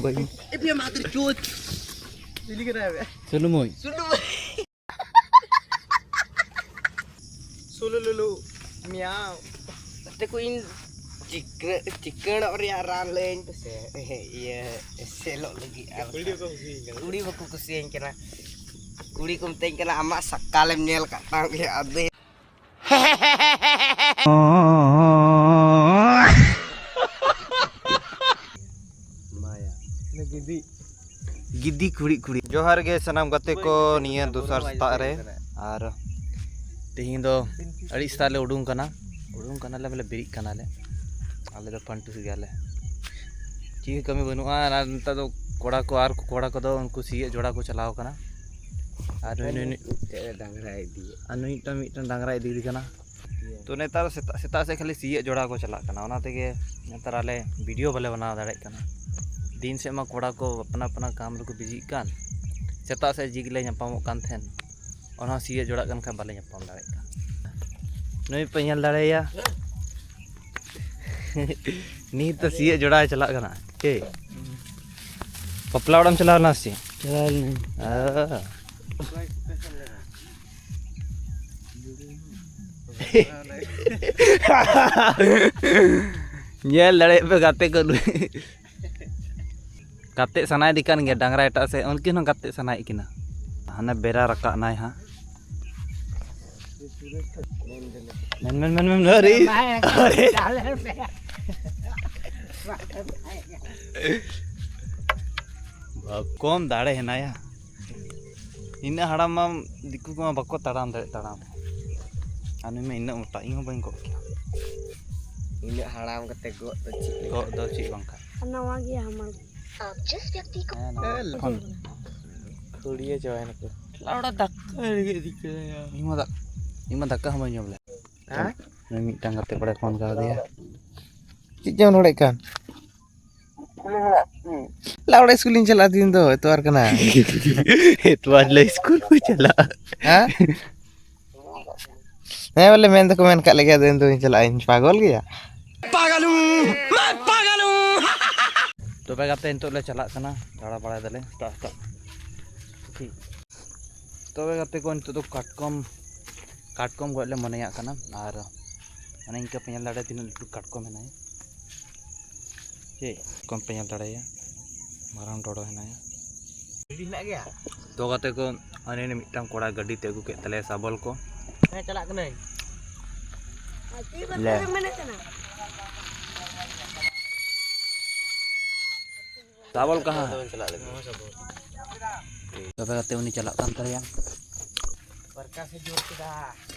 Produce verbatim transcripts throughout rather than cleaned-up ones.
ᱮ ᱯᱤᱭᱟ ᱢᱟᱫᱟᱨ ᱪᱳᱫ᱾ ᱪᱤᱞᱤ ᱠᱟᱱᱟᱭ ᱵᱮ? ᱥᱩᱱᱩᱢᱩᱭ᱾ ᱥᱩᱱᱩᱢᱩᱭ᱾ ᱥᱩᱞᱩ ᱞᱩᱞᱩ᱾ ᱢᱤᱭᱟᱣ᱾ ᱜᱟᱛᱮ ᱠᱚ, ᱤᱧ ᱪᱤᱠᱟᱹ-, ᱪᱤᱠᱟᱹᱲᱚᱜ ᱨᱮᱭᱟᱜ ᱨᱟᱱ ᱞᱟᱹᱭᱟᱹᱧ ᱯᱮᱥᱮ᱾ ᱤᱭᱟᱹ, ᱮᱥᱮᱞᱚᱜ ᱞᱟᱹᱜᱤᱫ᱾ ᱟᱨ ᱠᱩᱲᱤ ᱵᱟᱠᱚ ᱠᱩᱥᱤᱭᱟᱹᱧ ᱠᱟᱱᱟ᱾ ᱠᱩᱲᱤ ᱵᱟᱠᱚ ᱠᱩᱥᱤᱭᱟᱹᱧ ᱠᱟᱱᱟ᱾ ᱠᱩᱲᱤ ᱠᱚ ᱢᱤᱛᱟᱹᱧ ᱠᱟᱱᱟ, "ᱟᱢᱟᱜ ᱥᱟᱠᱟᱞᱮᱢ ᱧᱮᱞ ᱠᱟᱜ ᱛᱟᱢ ᱜᱮᱭᱟ?" ᱟᱫᱚ ᱜᱤᱫᱤ᱾ ᱜᱤᱫᱤ ᱠᱩᱲᱤ ᱠᱩᱲᱤ᱾ ᱡᱚᱦᱟᱨ ᱜᱮ ᱥᱟᱱᱟᱢ ᱜᱟᱛᱮ ᱠᱚ, ᱱᱤᱭᱟᱹ ᱫᱚᱥᱟᱨ ᱥᱮᱛᱟᱜ ᱨᱮ᱾ ᱟᱨ ᱛᱮᱦᱮᱧ ᱫᱚ ᱟᱹᱰᱤ ᱥᱮᱛᱟᱜ ᱞᱮ ᱩᱰᱩᱝ ᱠᱟᱱᱟ, ᱩᱰᱩᱝ ᱠᱟᱱᱟᱞᱮ, ᱵᱚᱞᱮ ᱵᱮᱨᱮᱫ ᱠᱟᱱᱟᱞᱮ᱾ ᱟᱞᱮ ᱫᱚ ᱯᱟᱱᱴᱩᱥ ᱜᱮᱭᱟᱞᱮ, ᱪᱮᱫ ᱦᱚᱸ ᱠᱟᱹᱢᱤ ᱵᱟᱹᱱᱩᱜᱼᱟ᱾ ᱟᱨ ᱱᱮᱛᱟᱨ ᱫᱚ ᱠᱚᱲᱟ ᱠᱚ, ᱟᱨ ᱠᱚᱲᱟ ᱠᱚᱫᱚ ᱩᱱᱠᱩ ᱥᱤᱭᱳᱜ ᱡᱚᱲᱟ ᱠᱚ ᱪᱟᱞᱟᱣ ᱠᱟᱱᱟ᱾ ᱟᱨ ᱱᱩᱭ, ᱱᱩᱭ, ᱢᱤᱫᱴᱮᱡ ᱰᱟᱝᱨᱟ ᱤᱫᱤᱭᱮᱫ᱾ ᱟᱨ ᱱᱩᱭ ᱢᱤᱫᱴᱟᱝ, ᱢᱤᱫᱴᱟᱝ ᱰᱟᱝᱨᱟ ᱤᱫᱤᱭᱮ ᱠᱟᱱᱟ᱾ ᱛᱚ ᱱᱮᱛᱟᱨ ᱥᱮᱛᱟᱜ, ᱥᱮᱛᱟᱜ ᱥᱮᱫ ᱠᱷᱟᱹᱞᱤ ᱥᱤᱭᱳᱜ ᱡᱚᱲᱟᱣ ᱠᱚ ᱪᱟᱞᱟᱜ ᱠᱟᱱᱟ, ᱚᱱᱟ ᱛᱮᱜᱮ ᱱᱮᱛᱟᱨ ᱟᱞᱮ ᱵᱷᱤᱰᱤᱭᱳ ᱵᱟᱞᱮ ᱵᱮᱱᱟᱣ ᱫᱟᱲᱮᱭᱟᱜ ᱠᱟᱱᱟ᱾ ᱫᱤᱱ ᱥᱮᱫ ᱢᱟ ᱠᱚᱲᱟ ᱠᱚ ᱟᱯᱱᱟ ᱟᱯᱱᱟ ᱠᱟᱢ ᱨᱮᱠᱚ ᱵᱤᱡᱤᱜ ᱠᱟᱱ, ᱥᱮᱛᱟᱜ ᱥᱮᱫ ᱡᱤᱜᱽ ᱞᱮ ᱧᱟᱯᱟᱢᱚᱜ ᱠᱟᱱ ᱛᱟᱦᱮᱸᱱ, ᱚᱱᱟ ᱦᱚᱸ ᱥᱤᱭᱳᱜ ᱡᱚᱲᱟᱜ ᱠᱟᱱ ᱠᱷᱟᱱ ᱵᱟᱞᱮ ᱧᱟᱯᱟᱢ ᱫᱟᱲᱮᱭᱟᱜ ᱠᱟᱱᱟ᱾ ᱱᱩᱭ ᱯᱮ ᱧᱮᱞ ᱫᱟᱲᱮᱭᱟᱭᱟ, ᱱᱤᱛ ᱫᱚ ᱥᱤᱭᱳᱜ ᱡᱚᱲᱟᱣ ᱪᱟᱞᱟᱜ ᱠᱟᱱᱟ᱾ ᱪᱮ ᱵᱟᱯᱞᱟ ᱚᱲᱟᱜ ᱮᱢ ᱪᱟᱞᱟᱣ ᱞᱮᱱᱟ ᱥᱮ? ᱪᱟᱞᱟᱣ ᱞᱮᱱᱟᱹᱧ᱾ ᱚ᱾ ᱧᱮᱞ ᱫᱟᱲᱮᱭᱟᱜ ᱯᱮ ᱜᱟᱛᱮ ᱠᱚ, ᱱᱩᱭ ᱜᱟᱛᱮᱜ ᱥᱟᱱᱟᱭᱮᱫᱮ ᱠᱟᱱ ᱜᱮᱭᱟ ᱰᱟᱝᱨᱟ ᱮᱴᱟᱜ ᱥᱮᱫ, ᱩᱱᱠᱤᱱ ᱦᱚᱸ ᱜᱟᱛᱮᱜ ᱥᱟᱱᱟᱭᱮᱫ ᱠᱤᱱᱟ᱾ ᱦᱟᱱᱮ ᱵᱮᱨᱟ ᱨᱟᱠᱟᱵ ᱱᱟᱭ ᱦᱟᱸᱜ᱾ ᱢᱮᱱ, ᱢᱮᱱ, ᱢᱮᱱ, ᱢᱮᱱ, ᱟᱹᱣᱨᱤ, ᱟᱹᱣᱨᱤ᱾ ᱵᱟᱯ, ᱠᱚᱢ ᱫᱟᱲᱮ ᱦᱮᱱᱟᱭᱟ᱾ ᱤᱱᱟᱹᱜ ᱦᱟᱲᱟᱢ ᱢᱟ ᱫᱤᱠᱩ ᱠᱚᱢᱟ ᱵᱟᱠᱚ ᱛᱟᱲᱟᱢ ᱫᱟᱲᱮᱭᱟᱜ ᱛᱟᱲᱟᱢ᱾ ᱟᱨ ᱱᱩᱭ ᱢᱟ ᱤᱱᱟᱹᱜ ᱢᱚᱴᱟ, ᱤᱧ ᱦᱚᱸ ᱵᱟᱹᱧ ᱜᱚᱜ ᱠᱮᱭᱟ᱾ ᱤᱱᱟᱹᱜ ᱦᱟᱲᱟᱢ ᱠᱟᱛᱮ ᱜᱚᱜ ᱫᱚ ᱪᱮᱫ ᱞᱮᱠᱟ? ᱜᱚᱜ ᱫᱚ ᱪᱮᱫ ᱵᱟᱝ ᱠᱟᱱᱟ᱾ ᱱᱚᱣᱟ ᱜᱮ ᱦᱟᱢᱟᱞ᱾ ᱦᱮᱸ, ᱱᱚᱣᱟ ᱯᱷᱳᱱ᱾ ᱠᱷᱩᱲᱤᱭᱟᱹ ᱪᱟᱵᱟᱭᱮᱱᱟᱠᱚ᱾ ᱞᱟᱣᱲᱟ ᱫᱟᱠᱟ ᱨᱮᱸᱜᱮᱡ ᱤᱫᱤ ᱠᱟᱫᱟ᱾ ᱤᱧ ᱢᱟ ᱫᱟᱠ-, ᱤᱧ ᱢᱟ ᱫᱟᱠᱟ ᱦᱚᱸ ᱵᱟᱹᱧ ᱡᱚᱢ ᱞᱮᱫ᱾ ᱦᱮᱸ? ᱱᱩᱭ ᱢᱤᱫᱴᱟᱝ ᱜᱟᱛᱮ ᱠᱚᱲᱟᱭ ᱯᱷᱳᱱ ᱠᱟᱣᱫᱮᱭᱟ᱾ ᱪᱮᱫ ᱪᱚᱢ ᱨᱚᱲᱮᱫ ᱠᱟᱱ? ᱞᱟᱣᱲᱟ ᱥᱠᱩᱞᱤᱧ ᱪᱟᱞᱟᱜᱼᱟ ᱛᱤᱦᱤᱧ ᱫᱚ, ᱮᱛᱣᱟᱨ ᱠᱟᱱᱟ᱾ ᱮᱛᱣᱟᱨ ᱞᱮ ᱥᱠᱩᱞ ᱠᱚ ᱪᱟᱞᱟᱜᱼᱟ᱾ ᱦᱮᱸ? ᱦᱮᱸ, ᱵᱚᱞᱮ ᱢᱮᱱ ᱫᱚᱠᱚ ᱢᱮᱱ ᱠᱟᱜ ᱞᱮᱜᱮ, ᱟᱫᱚ ᱤᱧ ᱫᱚᱧ ᱪᱟᱞᱟᱜᱼᱟ, ᱤᱧ ᱯᱟᱜᱚᱞ ᱜᱮᱭᱟ᱾ ᱯᱟᱜᱟᱞᱩ, ᱢᱮ ᱯᱟᱜᱟᱞᱩ᱾ ᱛᱚᱵᱮ ᱜᱟᱛᱮ, ᱱᱤᱛᱚᱜ ᱞᱮ ᱪᱟᱞᱟᱜ ᱠᱟᱱᱟ, ᱫᱟᱬᱟ ᱵᱟᱲᱟᱭ ᱫᱟᱞᱮ ᱥᱮᱛᱟᱜ ᱥᱮᱛᱟᱜ᱾ ᱴᱷᱤᱠ᱾ ᱛᱚᱵᱮ ᱜᱟᱛᱮ ᱠᱚ, ᱱᱤᱛᱚᱜ ᱫᱚ ᱠᱟᱴᱠᱚᱢ, ᱠᱟᱴᱠᱚᱢ ᱜᱚᱡ ᱞᱮ ᱢᱚᱱᱮᱭᱟᱜ ᱠᱟᱱᱟ᱾ ᱟᱨ ᱚᱱᱮ ᱤᱱᱠᱟᱹ ᱯᱮ ᱧᱮᱞ ᱫᱟᱲᱮᱭᱟᱜᱼᱟ, ᱛᱤᱱᱟᱹᱜ ᱞᱟᱹᱴᱩ ᱠᱟᱴᱠᱚᱢ ᱦᱮᱱᱟᱭᱟ᱾ ᱪᱮᱫ ᱠᱟᱴᱠᱚᱢ ᱯᱮ ᱧᱮᱞ ᱫᱟᱲᱮᱭᱟᱭᱟ, ᱢᱟᱨᱟᱝ ᱰᱚᱰᱚ ᱦᱮᱱᱟᱭᱟ᱾ ᱡᱩᱫᱤ ᱦᱮᱱᱟᱜ ᱜᱮᱭᱟ᱾ ᱛᱚ ᱜᱟᱛᱮ ᱠᱚ, ᱦᱟᱱᱮ ᱢᱤᱫᱴᱟᱝ ᱠᱚᱲᱟ ᱜᱟᱹᱰᱤ ᱛᱮ ᱟᱹᱜᱩ ᱠᱮᱫ ᱛᱟᱞᱮᱭᱟ ᱥᱟᱵᱚᱞ ᱠᱚ᱾ ᱦᱮᱸ, ᱪᱟᱞᱟᱜ ᱠᱟᱹᱱᱟᱹᱧ᱾ ᱞᱮ᱾ ᱥᱟᱵᱚᱞ ᱠᱟᱦᱟᱸ? ᱛᱚᱵᱮ ᱠᱟᱛᱮ ᱩᱱᱤ ᱪᱟᱞᱟᱜ ᱠᱟᱱ ᱛᱟᱞᱮᱭᱟ᱾ ᱯᱨᱚᱠᱟᱥ ᱮ ᱡᱳᱨ ᱠᱮᱫᱟ᱾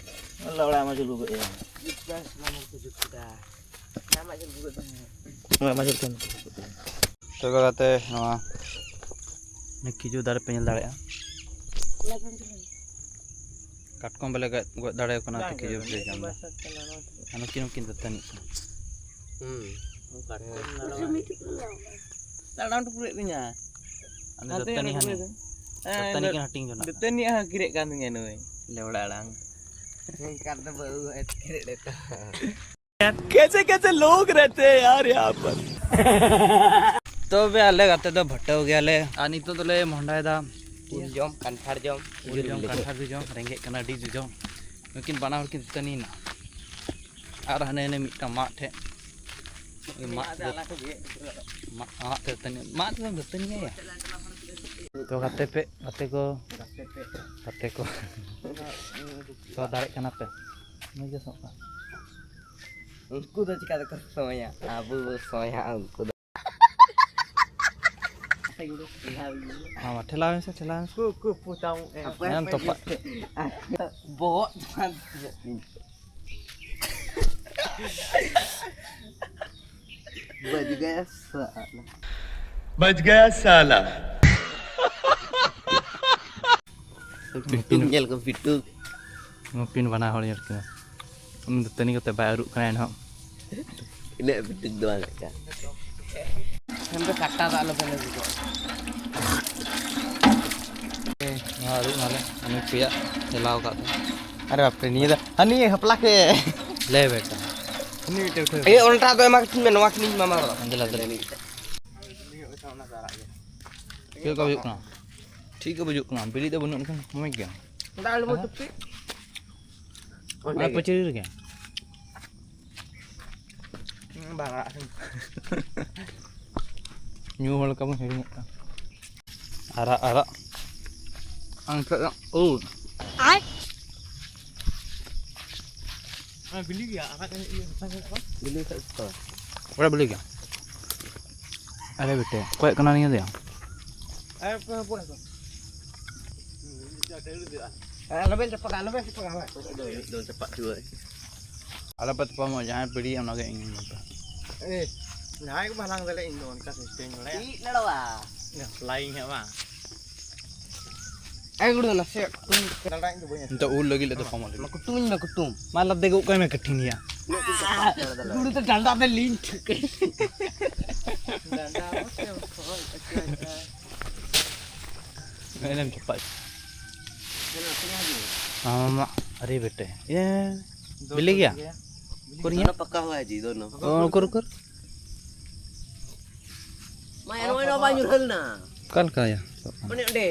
ᱟᱞᱮ ᱚᱲᱟᱜ ᱢᱟ ᱪᱟᱹᱞᱩ ᱠᱮᱫ ᱮᱭᱟ᱾ ᱵᱤᱥᱣᱟᱥ ᱢᱟᱢᱟ ᱠᱚ ᱡᱩᱛ ᱠᱮᱫᱟ᱾ ᱚᱲᱟᱜ ᱢᱟ ᱪᱟᱹᱞᱩ ᱠᱮᱫ ᱮᱭᱟ᱾ ᱛᱚᱵᱮ ᱠᱟᱛᱮ ᱱᱚᱣᱟ ᱠᱷᱤᱡᱩᱨ ᱫᱟᱨᱮ ᱯᱮ ᱧᱮᱞ ᱫᱟᱲᱮᱭᱟᱜᱼᱟ᱾ ᱠᱟᱴᱠᱚᱢ ᱵᱟᱞᱮ ᱜᱚᱡ, ᱜᱚᱡ ᱫᱟᱲᱮᱭᱟᱠᱚ ᱠᱟᱱᱟ, ᱛᱚ ᱠᱷᱤᱡᱩᱨ ᱵᱟᱞᱮ ᱡᱚᱢ ᱮᱫᱟ᱾ ᱟᱨ ᱱᱩᱠᱤᱱ ᱦᱚᱸᱠᱤᱱ ᱫᱟᱹᱛᱟᱹᱱᱤᱜ ᱠᱟᱱᱟ᱾ ᱦᱩᱸ᱾ ᱫᱟᱬᱟᱱ ᱴᱩᱠᱩᱨᱮᱫ ᱛᱤᱧᱟ᱾ ᱟᱫᱚ ᱦᱟᱱᱛᱮ ᱫᱟᱹᱛᱟᱹᱱᱤ ᱧᱮᱞ ᱦᱟᱹᱱᱤ᱾ ᱠᱚ᱾ ᱦᱮᱸ, ᱫᱟᱹᱛᱟᱹᱱᱤ ᱫᱚ-, ᱠᱤᱱ ᱦᱟᱹᱴᱤᱧ ᱡᱚᱱᱟᱜ ᱫᱟᱹᱛᱟᱹᱱᱤ ᱠᱟᱱᱟ᱾ ᱦᱚᱸ ᱠᱤᱨᱮᱫ ᱠᱟᱱ ᱛᱤᱧᱟ ᱱᱩᱭ᱾ ᱞᱮᱣᱲᱟ ᱟᱲᱟᱝ᱾ ᱮᱱᱠᱟᱨ ᱫᱚ ᱵᱟᱹᱦᱩ ᱮᱛᱠᱮᱨᱮᱫ ᱞᱮᱠᱟ᱾ कैसे कैसे लोग रहते हैं यार यहाँ पर। ᱛᱚᱵᱮ ᱟᱞᱮ ᱜᱟᱛᱮ ᱫᱚ ᱵᱷᱟᱴᱟᱣ ᱜᱮᱭᱟᱞᱮ ᱟᱨ ᱱᱤᱛᱚᱜ ᱫᱚᱞᱮ ᱢᱚᱦᱰᱟᱭᱮᱫᱟ᱾ ᱩᱞ ᱡᱚᱢ, ᱠᱟᱱᱴᱷᱟᱲ ᱡᱚᱢ, ᱩᱞ ᱡᱚᱢ, ᱵᱤᱞᱤ᱾ ᱠᱟᱱᱴᱷᱟᱲ ᱡᱚᱡᱚᱢ, ᱨᱮᱸᱜᱮᱡ ᱠᱟᱱᱟ ᱟᱹᱰᱤ ᱡᱚᱡᱚᱢ᱾ ᱱᱩᱠᱤᱱ ᱵᱟᱱᱟ ᱦᱚᱲ ᱠᱤᱱ ᱫᱟᱹᱛᱟᱹᱱᱤᱭᱮᱱᱟ᱾ ᱟᱨ ᱦᱟᱱᱮ ᱦᱟᱱᱮ ᱢᱤᱫᱴᱟᱝ ᱢᱟᱫ ᱴᱷᱮᱡ, ᱢᱟᱫ, ᱢᱟᱫ, ᱢᱟᱫ ᱛᱮ ᱫᱟᱹᱛᱟᱹᱱᱤ, ᱢᱟᱫ ᱛᱮᱫᱚᱢ ᱫᱟᱹᱛᱟᱹᱱᱤᱭᱟ? ᱛᱚ ᱜᱟᱛᱮ ᱯᱮ, ᱜᱟᱛᱮ ᱠᱚ, ᱜᱟᱛᱮ ᱠᱚ᱾ ᱛᱚ ᱫᱟᱲᱮᱜ ᱠᱟᱱᱟ ᱯᱮ? ᱱᱩᱭ ᱜᱮ ᱥᱚᱜ ᱠᱟᱱ᱾ ᱩᱱᱠᱩ ᱫᱚ ᱪᱤᱠᱟ ᱛᱮᱠᱚ ᱥᱚᱭᱟ? ᱟᱵᱚ ᱵᱚ ᱥᱚᱭᱟ, ᱩᱱᱠᱩ ᱫᱚ᱾ ᱢᱟ, ᱢᱟ, ᱴᱷᱮᱞᱟᱣ ᱢᱮᱥᱮ, ᱴᱷᱮᱞᱟᱣ ᱢᱮᱥᱮ᱾ ᱠᱩ, ᱠᱩ, ᱯᱩᱛᱟᱢ, ᱮ᱾ ᱦᱟᱯᱳᱭ, ᱧᱟᱢ ᱦᱟᱯᱳᱭ, ᱛᱚᱯᱟᱜ᱾ ᱵᱚᱦᱚᱜ ᱪᱮᱛᱟᱱ ᱥᱮᱫ᱾ ᱵᱟᱡᱽ ᱜᱟᱭᱟ ᱥᱟᱞᱟ᱾ ᱵᱟᱡᱽ ᱜᱟᱭᱟ ᱥᱟᱞᱟ᱾ ᱯᱤᱴᱩᱠ ᱧᱮᱞ ᱠᱚ, ᱯᱤᱴᱩᱠ᱾ ᱱᱩᱠᱤᱱ ᱵᱟᱱᱟ ᱦᱚᱲ ᱧᱮᱞ ᱠᱤᱱᱟ᱾ ᱩᱱᱤ ᱫᱚ ᱫᱟᱹᱛᱟᱹᱱᱤ ᱠᱟᱛᱮ ᱵᱟᱭ ᱟᱹᱨᱩᱵ ᱠᱟᱱᱟ ᱮᱱᱦᱚᱸ᱾ ᱤᱱᱟᱹᱜ ᱯᱤᱴᱩᱠ ᱫᱚ ᱵᱟᱝ ᱞᱮᱠᱟ᱾ ᱮᱱ ᱫᱚ ᱠᱟᱴᱟ ᱫᱟᱜ ᱞᱮᱠᱟ ᱞᱮ ᱵᱩᱡᱷᱟᱹᱣᱟ᱾ ᱱᱚᱣᱟ ᱟᱹᱨᱩᱵ ᱱᱟᱞᱮ, ᱩᱱᱤ ᱯᱮᱭᱟ ᱪᱟᱞᱟᱣ ᱟᱠᱟᱫ ᱛᱮ᱾ ᱟᱨᱮ ᱵᱟᱯᱨᱮ, ᱱᱤᱭᱟᱹ ᱫᱚ, ᱦᱟᱹᱱᱤ ᱦᱟᱯᱞᱟ ᱠᱮ᱾ ᱞᱮ ᱵᱮᱴᱟ᱾ ᱦᱟᱹᱱᱤ ᱢᱤᱫᱴᱮᱱ ᱩᱴᱷᱟᱹᱣ᱾ ᱮ, ᱚᱱᱴᱟ ᱫᱚ ᱮᱢᱟ ᱠᱤᱧ ᱢᱮ, ᱱᱚᱣᱟ ᱠᱤᱱᱤᱧ ᱢᱟᱢᱟ ᱫᱚ᱾ ᱫᱮᱞᱟ, ᱫᱮᱞᱟ᱾ ᱪᱮᱫ ᱞᱮᱠᱟ ᱵᱩᱡᱩᱜ ᱠᱟᱱᱟ? ᱴᱷᱤᱠ ᱜᱮ ᱵᱩᱡᱩᱜ ᱠᱟᱱᱟ, ᱵᱤᱞᱤ ᱫᱚ ᱵᱟᱹᱱᱩᱜ ᱞᱮᱠᱷᱟᱱ ᱢᱚᱡᱽ ᱜᱮᱭᱟ᱾ ᱫᱟᱜ ᱞᱩᱵᱩ ᱦᱮᱸ? ᱪᱩᱯᱤ᱾ ᱚᱱᱟ ᱚᱸᱰᱮ ᱜᱮ᱾ ᱯᱟᱹᱪᱨᱤ ᱨᱮᱜᱮ᱾ ᱦᱩᱸ, ᱵᱟᱝ ᱟᱲᱟᱜ ᱠᱟᱱᱟ᱾ ᱧᱩ ᱦᱚᱲ ᱞᱮᱠᱟ ᱵᱚᱱ ᱦᱤᱲᱤᱧᱚᱜ ᱠᱟᱱᱟ᱾ ᱟᱨᱟᱜ, ᱟᱨᱟᱜ᱾ ᱟᱝ ᱴᱷᱮᱱ ᱫᱚ ᱩᱫ᱾ ᱟᱨ ᱵᱤᱞᱤ ᱜᱮᱭᱟ, ᱟᱨᱟᱜ ᱤᱭᱟᱹ ᱦᱟᱥᱟ ᱧᱮᱞᱚᱜ ᱠᱟᱱᱟ᱾ ᱵᱤᱞᱤ ᱠᱷᱟᱡ ᱫᱚ᱾ ᱚᱠᱟᱨᱮ ᱵᱤᱞᱤ ᱜᱮᱭᱟ? ᱟᱨᱮ ᱵᱮᱴᱮ, ᱚᱠᱚᱭᱟᱜ ᱠᱟᱱᱟ ᱱᱤᱭᱟᱹ ᱫᱚ? ᱟᱨ ᱚᱠᱚᱭ ᱦᱚᱯᱚᱱ ᱠᱚ? ᱟᱞᱚᱵᱮᱱ ᱪᱟᱯᱟᱫᱟ, ᱟᱞᱚᱵᱮᱱ ᱪᱟᱯᱟᱫᱟ, ᱦᱳᱭ᱾ ᱫᱚ ᱪᱟᱯᱟᱫ ᱪᱩᱣᱟᱹᱜ᱾ ᱟᱞᱚᱯᱮ ᱛᱟᱯᱟᱢᱚᱜ, ᱡᱟᱦᱟᱸᱭ ᱯᱤᱲᱤᱭᱟ ᱚᱱᱟᱜᱮ ᱤᱧ ᱢᱮᱛᱟ᱾ ᱮ, ᱡᱟᱦᱟᱸᱭ ᱜᱮ ᱵᱟᱞᱟᱝ ᱫᱟᱲᱮᱭᱟᱜ, ᱤᱧ ᱫᱚ ᱚᱱᱠᱟ ᱥᱤᱥᱴᱮᱢ ᱵᱟᱲᱟᱭᱟ᱾ ᱪᱮᱫ ᱞᱟᱲᱟᱣᱟ? ᱞᱟᱭᱤᱝ ᱦᱮᱸ ᱵᱟᱝ? ᱮ, ᱜᱩᱰᱩ, ᱱᱟᱥᱮᱭᱟᱜ ᱠᱩᱴᱩᱢ ᱞᱟᱲᱟ ᱤᱧ ᱫᱚ ᱵᱟᱹᱧ ᱱᱤᱛᱚᱜ ᱩᱞ ᱞᱟᱹᱜᱤᱫ ᱞᱮ ᱛᱟᱯᱟᱢᱚᱜ ᱞᱟᱹᱜᱤᱫ᱾ ᱢᱟ ᱠᱩᱴᱩᱢᱤᱧ ᱢᱮ, ᱠᱩᱴᱩᱢ᱾ ᱢᱟ ᱞᱟᱫᱮ ᱜᱚᱜ ᱠᱟᱭ ᱢᱮ ᱠᱟᱹᱴᱷᱤᱱ ᱜᱮᱭᱟ᱾ ᱜᱩᱰᱩ ᱫᱚ ᱰᱟᱸᱰᱟ ᱛᱮ ᱞᱤᱧ ᱴᱷᱩᱠᱟᱹ᱾ ᱰᱟᱸᱰᱟ ᱢᱟ ᱥᱮ ᱠᱷᱚᱡ ᱟᱹᱪᱩᱨ ᱟᱹᱪᱩᱨ᱾ ᱮᱱᱮᱢ ᱪᱟᱯᱟᱫ᱾ ᱟᱢᱟᱜ ᱟᱨᱮ ᱵᱮᱴᱮ᱾ ᱤᱭᱟᱹ, ᱵᱤᱞᱤ ᱜᱮᱭᱟ? ᱩᱠᱩᱨ ᱜᱮᱭᱟ? दोनों पका हुआ है जी, दोनों। ᱚ, ᱩᱠᱩᱨ, ᱩᱠᱩᱨ᱾ ᱢᱟ ᱮᱱ ᱱᱚᱜᱼᱚᱭ ᱱᱚᱣᱟ ᱵᱟᱭ ᱧᱩᱨᱦᱟᱹ ᱞᱮᱱᱟ᱾ ᱚᱠᱟ ᱞᱮᱠᱟᱭᱟ? ᱚᱱᱮ ᱚᱸᱰᱮ᱾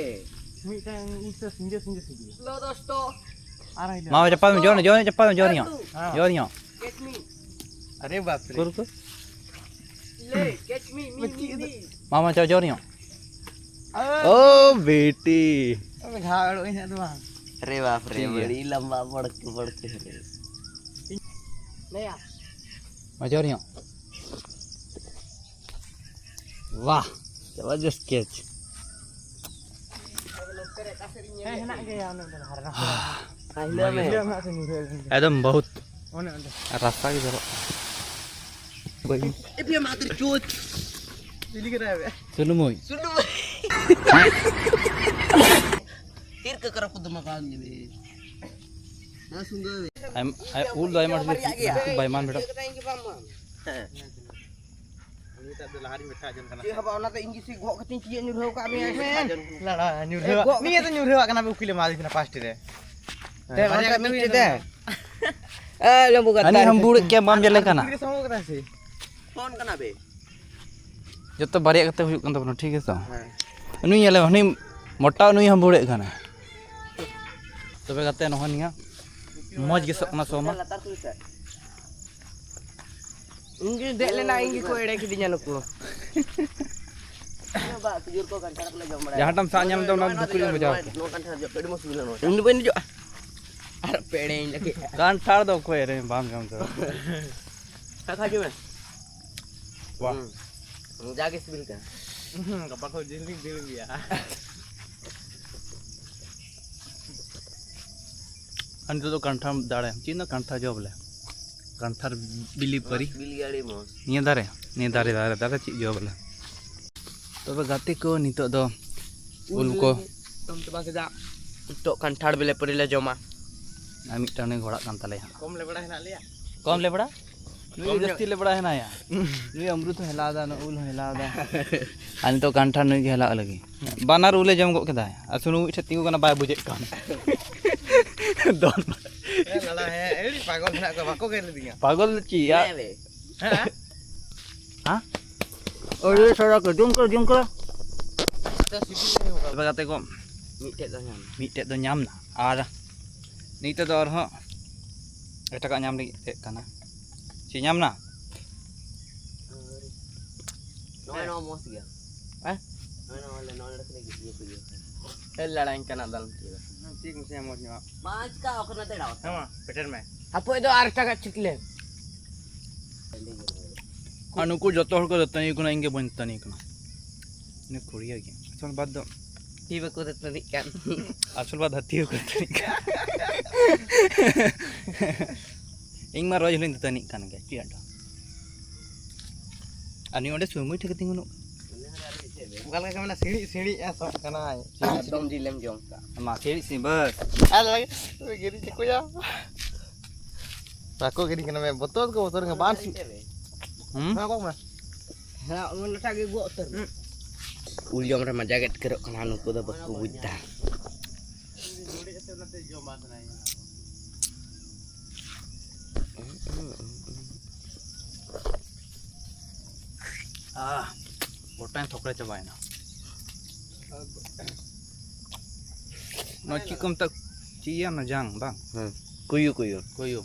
ᱢᱤᱫᱴᱟᱝ ᱤᱧ ᱥᱮ ᱥᱤᱸᱡᱮ ᱥᱤᱸᱡᱮ ᱥᱤᱸᱡᱮ᱾ ᱦᱮᱞᱳ ᱫᱳᱥᱛᱳ᱾ ᱟᱨ ᱦᱤᱞᱳ᱾ ᱢᱟ ᱪᱟᱯᱟᱫ ᱢᱮ, ᱡᱚᱨ, ᱡᱚᱨ, ᱪᱟᱯᱟᱫ ᱢᱮ, ᱡᱚᱨ ᱧᱚᱜ᱾ ᱦᱮᱸ᱾ ᱡᱚᱨ ᱧᱚᱜ᱾ Catch me. ᱟᱨᱮ ᱵᱟᱯ ᱨᱮ᱾ ᱩᱠᱩᱨ, ᱩᱠᱩᱨ᱾ ᱞᱮ, catch me, me, me, me. ᱢᱟ, ᱢᱟ, ᱡᱚᱨ, ᱡᱚᱨ ᱧᱚᱜ᱾ ᱟᱨ ᱳ ᱵᱮᱴᱤ᱾ ᱟᱵᱮ ᱜᱷᱟᱣ ᱟᱲᱚ ᱤᱧᱟᱹᱜ ᱫᱚ ᱵᱟᱝ᱾ अरे बाप रे, ᱴᱷᱤᱠ ᱜᱮᱭᱟ᱾ बड़ी लंबा बड़क बड़क है। ᱞᱟᱹᱭᱟ᱾ ᱢᱟ ᱡᱚᱨ ᱧᱚᱜ᱾ ᱣᱟᱦ, ᱡᱟᱵᱟᱨᱫᱚᱥᱛ catch᱾ ᱦᱮᱸ, ᱦᱮᱱᱟᱜ ᱜᱮᱭᱟ ᱚᱱᱮ ᱚᱸᱰᱮ ᱞᱟᱦᱟ ᱨᱮ᱾ ᱦᱤᱞᱟᱹ ᱢᱮ᱾ ᱦᱤᱞᱟᱹ ᱢᱮ, ᱧᱩᱨᱦᱟᱹ ᱞᱮᱱ ᱜᱮ᱾ ᱮᱠᱫᱚᱢ ᱵᱚᱦᱩᱛ ᱚᱱᱮ ᱚᱸᱰᱮ᱾ ᱨᱟᱥᱛᱟ ᱜᱮ ᱡᱚᱨᱚᱜ ᱠᱟᱱᱟ᱾ ᱵᱟᱹᱧ ᱮ ᱯᱤᱭᱟ ᱢᱟᱫᱟᱨ ᱪᱳᱫ᱾ ᱵᱤᱞᱤ ᱠᱮᱫᱟᱭ ᱵᱮ᱾ ᱥᱩᱱᱩᱢᱩᱭ᱾ ᱥᱩᱱᱩᱢᱩᱭ᱾ ᱛᱤᱨ ᱠᱟᱠᱨᱟ ᱠᱚ ᱫᱚᱢᱟ ᱠᱟᱱ ᱜᱮ ᱵᱮ᱾ ᱦᱮᱸ, ᱥᱩᱱᱫᱚᱨ᱾ ᱟᱭᱢ-, ᱟᱭ-, ᱩᱞ ᱫᱚ ᱟᱭᱢᱟ ᱰᱷᱮᱨ ᱜᱮ ᱵᱟᱭ ᱢᱟᱱ ᱵᱮᱴᱟ᱾ ᱦᱮᱸ᱾ ᱩᱱᱤᱴᱟᱜ ᱫᱚ ᱞᱟᱦᱟ ᱨᱤᱧ ᱵᱮᱴᱷᱟ ᱡᱚᱝ ᱠᱟᱱᱟ᱾ ᱪᱮᱫ ᱦᱚᱸ ᱵᱟᱝ, ᱚᱱᱟᱛᱮ ᱤᱧ ᱜᱮ ᱥᱮ ᱜᱚᱜ ᱠᱟᱛᱮᱧ ᱛᱤᱭᱟᱹᱜ ᱧᱩᱨᱦᱟᱹᱣ ᱠᱟᱜ ᱢᱮᱭᱟ᱾ ᱞᱟᱲᱟ ᱧᱩᱨᱦᱟᱹᱣᱟᱜ ᱜᱚᱜ ᱢᱮᱭᱟ ᱛᱚ, ᱧᱩᱨᱦᱟᱹᱣᱟᱜ ᱠᱟᱱᱟ ᱯᱮ ᱩᱠᱤᱞ ᱮᱢᱟᱫᱤᱧ ᱛᱟᱦᱮᱱᱟ first ᱨᱮ᱾ ᱦᱮᱸ, ᱵᱟᱨᱭᱟ ᱚᱱᱟᱴᱟᱜ ᱠᱟᱛᱮ ᱢᱤᱫᱴᱮᱡ ᱦᱩᱭᱮᱱ ᱫᱮ᱾ ᱛᱟᱵᱚᱱᱟ᱾ ᱮ, ᱞᱮᱢᱵᱩ ᱜᱟᱫᱟ ᱦᱟᱹᱱᱤ ᱨᱮ ᱦᱟᱹᱢᱵᱩᱲᱮᱫ ᱠᱟᱹᱴᱤᱡ᱾ ᱠᱮᱭᱟ, ᱵᱟᱢ ᱟᱨ, ᱡᱟᱞᱮ ᱟᱨ ᱠᱟᱱᱟ᱾ ᱠᱩᱲᱤ ᱜᱤᱫᱽᱨᱟᱹ ᱥᱟᱶ ᱠᱟᱱᱟ ᱥᱮ? ᱯᱷᱳᱱ ᱠᱟᱱᱟ ᱵᱮ᱾ ᱡᱚᱛᱚ ᱵᱟᱨᱭᱟ ᱠᱟᱛᱮ ᱦᱩᱭᱩᱜ ᱠᱟᱱ ᱛᱟᱵᱚᱱᱟ, ᱴᱷᱤᱠ ᱜᱮᱭᱟ ᱛᱚ? ᱦᱮᱸ᱾ ᱩᱱᱤ ᱧᱮᱞᱮ ᱢᱮ, ᱩᱱᱤ ᱢᱚᱴᱟ, ᱩᱱᱤ ᱦᱚᱸ ᱵᱩᱲᱟᱹᱜ ᱠᱟᱱᱟ᱾ ᱛᱚᱵᱮ ᱜᱟᱛᱮ, ᱱᱚᱜᱼᱚᱭ ᱱᱤᱭᱟᱹ ᱢᱚᱡᱽ ᱜᱮ ᱥᱚᱜ ᱠᱟᱱᱟ, ᱥᱚ ᱢᱟ᱾ ᱤᱧ ᱜᱮ ᱫᱮᱡ ᱞᱮᱱᱟ, ᱤᱧ ᱜᱮᱠᱚ ᱮᱲᱮ ᱠᱤᱫᱤᱧᱟ ᱱᱩᱠᱩ᱾ ᱡᱟᱦᱟᱸᱴᱟᱢ ᱥᱟᱵ ᱧᱟᱢ ᱫᱟ, ᱚᱱᱟ ᱫᱷᱩᱠᱩ ᱨᱮᱢ ᱵᱟᱡᱟᱣ ᱠᱮᱫ᱾ ᱤᱧ ᱫᱚ ᱵᱟᱹᱧ ᱫᱮᱡᱚᱜᱼᱟ᱾ ᱟᱨ ᱯᱮᱲᱮᱧ ᱞᱟᱹᱜᱤᱫ᱾ ᱠᱟᱱᱴᱷᱟᱲ ᱫᱚ ᱚᱠᱚᱭ ᱨᱮ ᱵᱟᱢ ᱡᱚᱢ ᱪᱟᱵᱟ? ᱠᱟᱛᱷᱟ ᱦᱤᱡᱩᱜ ᱢᱮ᱾ ᱵᱟᱦ᱾ ᱦᱩᱸ, ᱡᱟᱜᱮ ᱥᱤᱵᱤᱞ ᱠᱟᱱᱟ᱾ ᱦᱩᱸ, ᱜᱟᱯᱟ ᱠᱷᱚᱱ ᱡᱤᱞ ᱞᱤᱧ ᱫᱟᱹᱲ ᱜᱮᱭᱟ᱾ ᱟᱨ ᱱᱤᱛᱚᱜ ᱫᱚ ᱠᱟᱱᱴᱷᱟᱲ ᱫᱟᱨᱮ, ᱪᱮᱫ ᱨᱮᱱᱟᱜ ᱠᱟᱱᱴᱷᱟᱲ ᱡᱚ ᱵᱚᱞᱮ? ᱠᱟᱱᱴᱷᱟᱲ ᱵᱤᱞᱤ ᱯᱟᱹᱨᱤ᱾ ᱵᱤᱞᱤ ᱟᱹᱰᱤ ᱢᱚᱡᱽ᱾ ᱱᱤᱭᱟᱹ ᱫᱟᱨᱮ, ᱱᱤᱭᱟᱹ ᱫᱟᱨᱮ, ᱫᱟᱨᱮ, ᱫᱟᱨᱮ ᱪᱮᱫ ᱡᱚ ᱵᱚᱞᱮ? ᱛᱚᱵᱮ ᱜᱟᱛᱮ ᱠᱚ, ᱱᱤᱛᱚᱜ ᱫᱚ ᱩᱞ ᱠᱚ ᱡᱚᱢ ᱪᱟᱵᱟ ᱠᱮᱫᱟ᱾ ᱱᱤᱛᱚᱜ ᱠᱟᱱᱴᱷᱟᱲ ᱵᱤᱞᱤ ᱯᱟᱹᱨᱤ ᱞᱮ ᱡᱚᱢᱟ᱾ ᱟᱨ ᱢᱤᱫᱴᱟᱝ ᱩᱱᱤ ᱜᱷᱚᱲᱟᱜ ᱠᱟᱱ ᱛᱟᱞᱮᱭᱟ ᱦᱟᱸᱜ᱾ ᱠᱚᱢ ᱞᱮᱵᱲᱟ ᱦᱮᱱᱟᱜ ᱞᱮᱭᱟ᱾ ᱠᱚᱢ ᱞᱮᱵᱲᱟ? ᱱᱩᱭ ᱠᱚᱢ ᱫᱚ ᱧᱚᱜ᱾ ᱡᱟᱹᱥᱛᱤ ᱞᱮᱵᱲᱟ ᱦᱮᱱᱟᱭᱟ᱾ ᱱᱩᱭ ᱟᱢᱨᱩᱫ ᱦᱚᱸ ᱦᱮᱞᱟᱣ ᱫᱟ, ᱱᱩᱭ ᱩᱞ ᱦᱚᱸ ᱦᱮᱞᱟᱣ ᱫᱟ᱾ ᱟᱨ ᱱᱤᱛᱚᱜ ᱠᱟᱱᱴᱷᱟᱲ ᱱᱩᱭ ᱜᱮ ᱦᱮᱞᱟᱣ ᱞᱟᱹᱜᱤᱫ᱾ ᱵᱟᱱᱟᱨ ᱩᱞᱮ ᱡᱚᱢ ᱜᱚᱫ ᱠᱮᱫᱟ᱾ ᱟᱨ ᱥᱩᱱᱩᱢ ᱢᱤᱫ ᱴᱷᱮᱱ ᱛᱤᱸᱜᱩ ᱠᱟᱱᱟ, ᱵᱟᱭ ᱵᱩᱡᱮᱫ ᱠᱟᱱ᱾ ᱫᱚᱱ᱾ ᱮ ᱞᱟᱲᱟ, ᱦᱮᱸ, ᱟᱹᱰᱤ ᱯᱟᱜᱚᱞ ᱢᱮᱱᱟᱜ ᱠᱚᱣᱟ, ᱵᱟᱠᱚ ᱜᱮᱨ ᱞᱤᱫᱤᱧᱟ᱾ ᱯᱟᱜᱚᱞ ᱫᱚ ᱪᱮᱫ ᱭᱟ? ᱦᱮᱸ ᱨᱮ᱾ ᱦᱮᱸ? ᱦᱮᱸ? ᱟᱹᱰᱤ ᱥᱟᱨᱟ ᱠᱚ ᱡᱚᱢ ᱠᱚ, ᱡᱚᱢ ᱠᱚ᱾ ᱟᱪᱪᱷᱟ, ᱥᱤᱵᱤᱞ ᱜᱮ ᱦᱩᱭᱩᱜ ᱠᱟᱱᱟ᱾ ᱛᱚᱵᱮ ᱜᱟᱛᱮ ᱠᱚ, ᱢᱤᱫᱴᱮᱡ ᱫᱚ ᱧᱟᱢ᱾ ᱢᱤᱫᱴᱮᱡ ᱫᱚ ᱧᱟᱢ ᱱᱟ᱾ ᱟᱨ ᱱᱤᱛᱚᱜ ᱫᱚ ᱟᱨᱦᱚᱸ ᱮᱴᱟᱜᱟᱜ ᱧᱟᱢ ᱞᱟᱹᱜᱤᱫ ᱛᱮ ᱠᱟᱱᱟ᱾ ᱪᱮᱫ ᱧᱟᱢ ᱱᱟ? ᱱᱚᱜᱼᱚᱭ ᱱᱚᱣᱟ ᱢᱚᱡᱽ ᱜᱮᱭᱟ᱾ ᱦᱮᱸ? ᱱᱚᱜᱼᱚᱭ ᱱᱚᱣᱟ ᱞᱮ, ᱱᱚᱣᱟ ᱞᱮ ᱠᱷᱟᱹᱞᱤ ᱜᱮ ᱤᱭᱟᱹ ᱠᱚ ᱤᱭᱟᱹ ᱠᱚ᱾ ᱮ ᱞᱟᱲᱟᱧ ᱠᱟᱱᱟ ᱫᱟᱞ ᱠᱮᱫᱟ᱾ ᱦᱮᱸ, ᱴᱷᱤᱠ ᱢᱮᱥᱮ ᱢᱚᱡᱽ ᱧᱚᱜ᱾ ᱢᱟ ᱪᱤᱠᱟ ᱦᱚᱸ ᱠᱟᱱᱟ ᱛᱮᱲᱟ᱾ ᱦᱮᱸ ᱢᱟ, ᱯᱮᱴᱮᱨ ᱢᱮ᱾ ᱦᱟᱯᱳᱭ ᱫᱚ ᱟᱨ ᱮᱴᱟᱜᱟᱜ ᱪᱷᱤᱴ ᱞᱮ᱾ ᱟᱨ ᱱᱩᱠᱩ ᱡᱚᱛᱚ ᱦᱚᱲ ᱠᱚ ᱫᱟᱹᱛᱟᱹᱱᱤ ᱠᱟᱱᱟ, ᱤᱧ ᱜᱮ ᱵᱟᱹᱧ ᱫᱟᱹᱛᱟᱹᱱᱤ ᱠᱟᱱᱟ᱾ ᱤᱱᱟᱹ ᱠᱷᱩᱲᱤᱭᱟᱹ ᱜᱮ᱾ ᱟᱥᱚᱞ ᱵᱟᱫ ᱫᱚ ᱛᱤ ᱵᱟᱠᱚ ᱫᱟᱹᱛᱟᱹᱱᱤᱜ ᱠᱟᱱ᱾ ᱟᱥᱚᱞ ᱵᱟᱫ ᱫᱚ ᱛᱤ ᱵᱟᱠᱚ ᱫᱟᱹᱛᱟᱹᱱᱤᱜ ᱠᱟᱱ᱾ ᱤᱧ ᱢᱟ ᱨᱳᱡᱽ ᱦᱤᱞᱳᱜ ᱤᱧ ᱫᱟᱹᱛᱟᱹᱱᱤᱜ ᱠᱟᱱ ᱜᱮᱭᱟ, ᱪᱮᱫ ᱟᱫᱚ? ᱟᱨ ᱱᱩᱭ ᱚᱸᱰᱮ ᱥᱩᱢᱩᱭ ᱴᱷᱮᱱ ᱜᱮ ᱛᱤᱸᱜᱩᱱᱚᱜ ᱠᱟᱱᱟ᱾ ᱚᱠᱟ ᱞᱮᱠᱟ ᱠᱚ ᱢᱮᱱᱟ, ᱥᱤᱬᱤᱡ ᱥᱤᱬᱤᱡ ᱮ ᱥᱚᱜ ᱠᱟᱱᱟᱭ᱾ ᱥᱤᱬᱤᱡ ᱮᱠᱫᱚᱢ ᱥᱤᱬᱤᱡ᱾ ᱡᱤᱞᱮᱢ ᱡᱚᱢ ᱠᱟᱜ᱾ ᱢᱟ, ᱥᱤᱬᱤᱡ ᱥᱤᱬᱤᱡ, ᱵᱟᱥ᱾ ᱟᱨ ᱞᱟᱜᱮ, ᱜᱤᱨᱤ ᱪᱤᱠᱩᱭᱟ᱾ ᱵᱟᱠᱚ ᱜᱤᱨᱤ ᱠᱟᱱᱟ, ᱢᱮ ᱵᱚᱛᱚᱨ ᱠᱚ ᱵᱚᱛᱚᱨ ᱠᱟᱱᱟ, ᱵᱟᱝ ᱥᱤ-, ᱦᱩᱸ? ᱦᱮᱸ, ᱠᱚᱠ ᱢᱮ᱾ ᱦᱮᱸ, ᱚᱱᱟᱴᱟᱜ ᱜᱮ ᱜᱚᱜ ᱩᱛᱟᱹᱨ ᱢᱮ᱾ ᱩᱞ ᱡᱚᱢ ᱨᱮ ᱢᱟᱡᱟ ᱜᱮ ᱟᱴᱠᱟᱨᱚᱜ ᱠᱟᱱᱟ, ᱱᱩᱠᱩ ᱫᱚ ᱵᱟᱠᱚ ᱵᱩᱡᱽ ᱫᱟ᱾ ᱟᱦ, ᱜᱚᱴᱟᱧ ᱛᱷᱚᱠᱲᱮ ᱪᱟᱵᱟᱭᱮᱱᱟ᱾ ᱱᱚᱣᱟ ᱪᱮᱫ ᱠᱚ ᱢᱮᱛᱟᱜ? ᱪᱮᱫ ᱭᱟ ᱚᱱᱟ ᱡᱟᱝ ᱵᱟᱝ? ᱦᱮᱸ, ᱠᱩᱭᱩ, ᱠᱩᱭᱩ᱾ ᱠᱩᱭᱩ᱾